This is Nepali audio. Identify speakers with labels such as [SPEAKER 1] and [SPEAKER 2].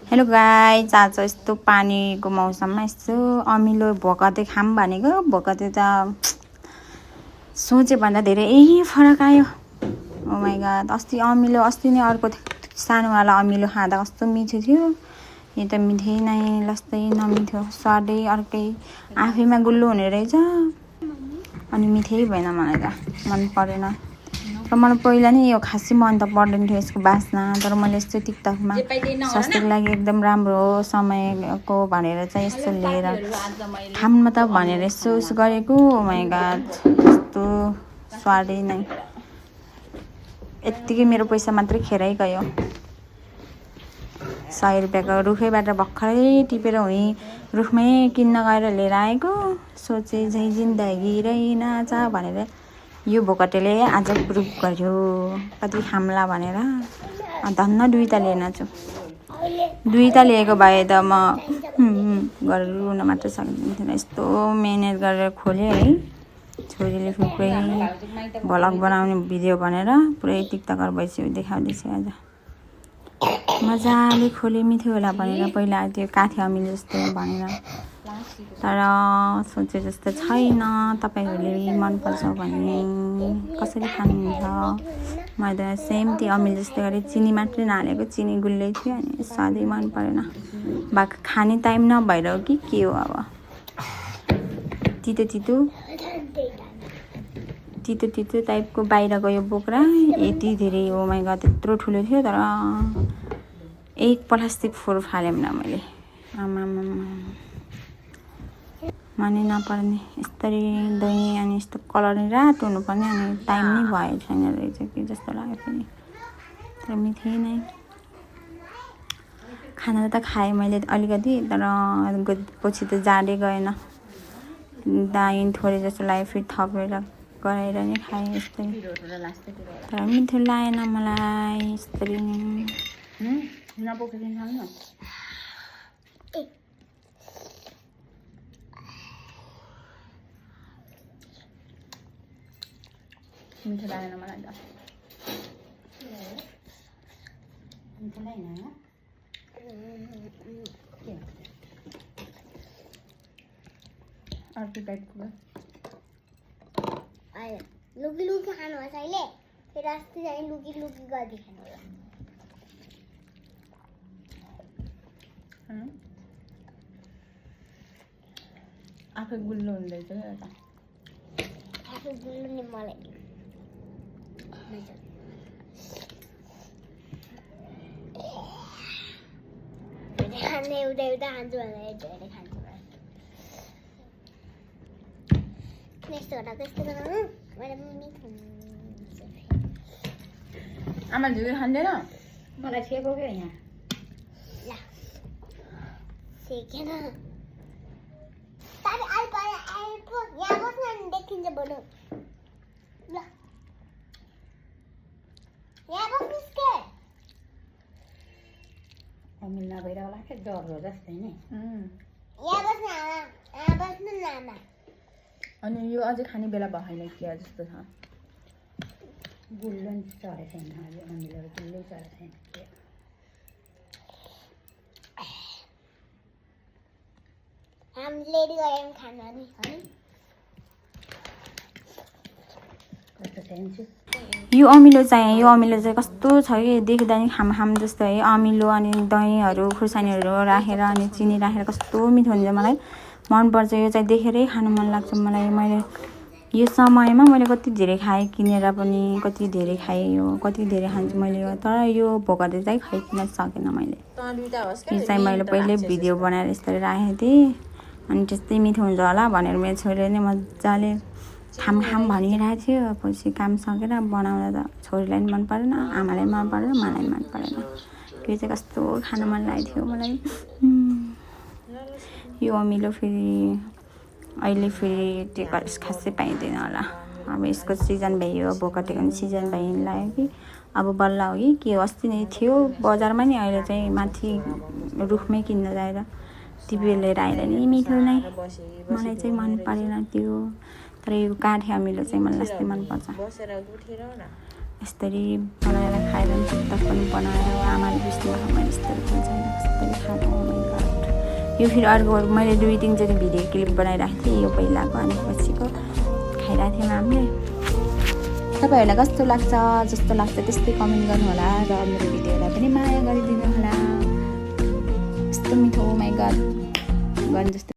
[SPEAKER 1] हेलो गाइस, आज यस्तो पानीको मौसममा यस्तो अमिलो भोकटे खाम भनेको भोकटे त सोचे भन्दा धेरै फरक आयो। ओ माय गॉड, अस्ति अमिलो अस्ति नै अर्को सानोवाला अमिलो खाँदा कस्तो मिठो थियो। यो त मिठै नै लस्तै नमिठो, स्वादै अर्कै, आफैमा गुल्लो हुने रहेछ अनि मिठै भएन। मलाई त मन परेन। र मलाई पहिला नै यो खासै मन त पर्दैन थियो यसको बास्ना, तर मैले यस्तो टिकटकमा स्वास्थ्यको लागि एकदम राम्रो हो समयको भनेर चाहिँ यस्तो लिएर खाऊँ त भनेर यसो गरेको। ओ माय गॉड, यस्तो स्वादै नै, यत्तिकै मेरो पैसा मात्रै खेरै गयो। 100 रुपियाँको रुखैबाट भर्खरै टिपेर हुँ रुखमै किन्न गएर लिएर आएको। सोचे चाहिँ जिन्दगी रहेनछ भनेर यो भोकटेले आज प्रुभ गर्यो कति खाम्ला भनेर। धन्न दुईटा लिएन छु, दुईटा लिएको भए त म गरेर रुन मात्र सक्दिनँ। यस्तो मेहनत गरेर खोलेँ है, छोरीले पुरै भ्लग बनाउने भिडियो भनेर पुरै टिकटकर भइसक्यो देखाउँदैछ। आज मजाले खोले, मिठो होला भनेर पहिला त्यो काठे अमिलो जस्तो भनेर, तर सोचे जस्तो छैन। तपाईँहरूले मनपर्छ भने कसरी खानुहुन्छ? मैले त सेम त्यो अमिलो जस्तो गरेँ, चिनी मात्रै नहालेको, चिनी गुल्लै थियो अनि स्वादै मन परेन। खाने टाइम नभएर हो कि के हो? अब तितो तितो तितो तितो टाइपको बाहिर गयो बोक्रा, यति धेरै। हो माय गॉड, त्यत्रो ठुलो थियो तर एक प्लास्टिक फोहोर फालेँ न मैले। आमामा मनै नपर्ने यस्तरी दही अनि यस्तो कलर नै रातो हुनुपर्ने अनि टाइम नै भयो छैन रहेछ कि जस्तो लाग्यो फेरि। तर मिठै नै खाना त खाएँ मैले अलिकति, तर पछि त जाँदै गएन। दाइन थोरै जस्तो लाग्यो, फेरि थपेर गराएर नै खाएँ यस्तै। तर मिठो लागेन मलाई यस्तरी नै। मिठो लागेन मलाई त। मिठो लागेन अर्को टाइपको
[SPEAKER 2] लुकी लुकी खानु पर्छ अहिले, फेरि अस्ति चाहिँ लुकी लुकी गर्दै खानु होला।
[SPEAKER 1] आफै गुल्लो हुँदैछ एउटा,
[SPEAKER 2] आफै गुल्लो नि मलाई खाने एउटा एउटा खान्छु भनेर धेरै खान्छु। यस्तो होला त्यस्तो गराउनु मैले मिठो
[SPEAKER 1] आमा झुके खाँदैन मलाई छेको क्या यहाँ।
[SPEAKER 2] ल सेकेन तारी आइपो यहाँ बस्न नि देखिन्छ बडो। ल यहाँ बस्नुस् के?
[SPEAKER 1] अमिल नभएर होला क्या, डर हो जस्तै नि।
[SPEAKER 2] यहाँ बस्नु आमा, यहाँ बस्नु न आमा।
[SPEAKER 1] अनि यो अझै खाने बेला भएन क्या जस्तो छ। गुल्लो नि चढेको छैन, अहिले अमिलोहरू गुल्लै चढेको छैन।
[SPEAKER 2] हामीले गयौँ खाना नि
[SPEAKER 1] यो अमिलो चाहिँ कस्तो छ कि देख्दा नि खाम जस्तो है। अमिलो अनि दहीहरू खुर्सानीहरू राखेर अनि चिनी राखेर कस्तो मिठो हुन्छ। मलाई मनपर्छ यो चाहिँ, देखेरै खानु मन लाग्छ मलाई। मैले यो समयमा मैले कति धेरै खाएँ किनेर पनि, कति धेरै खाएँ, यो कति धेरै खान्छु मैले यो। तर यो भोकटे चाहिँ खाइकिन सकेन मैले। यो चाहिँ मैले पहिल्यै भिडियो बनाएर यस्तरी राखेको थिएँ अनि त्यस्तै मिठो हुन्छ होला भनेर मेरो छोरीले नै मजाले खाम भनिरहेको थियो। पछि काम सकेर बनाउँदा त छोरीलाई पनि मन परेन, आमालाई पनि मन परेन, मलाई पनि मन परेन। यो चाहिँ कस्तो खानु मन लागेको थियो मलाई। यो अमिलो फेरि अहिले फेरि त्यो खासै पाइँदैन होला। अब यसको सिजन भइयो, भोकटेको पनि सिजन भइन् लाग्यो कि अब बल्ल हो कि के हो। अस्ति नै थियो बजारमा नि, अहिले चाहिँ माथि रुखमै किन्न जाएर टिपेर लिएर आएर नि मिठो नै। मलाई चाहिँ मन परेन त्यो, तर यो काठे अमिलो चाहिँ मलाई यस्तै मनपर्छ। यस्तरी बनाएर खाएर टिकटक पनि बनाएर आमाले बुझ्नु भएको मैले यस्तरी खान्छ यस्तरी यो फेरि अर्को मैले 2-3 चोटि भिडियो क्लिप बनाइराखेको थिएँ यो पहिलाको अनि पछिको खाइरहेको थियौँ हामीले। तपाईँहरूलाई कस्तो लाग्छ जस्तो लाग्छ त्यस्तै कमेन्ट गर्नु होला र मेरो भिडियोलाई पनि माया गरिदिनु होला। यस्तो मिठो माइ गड गर्नु जस्तो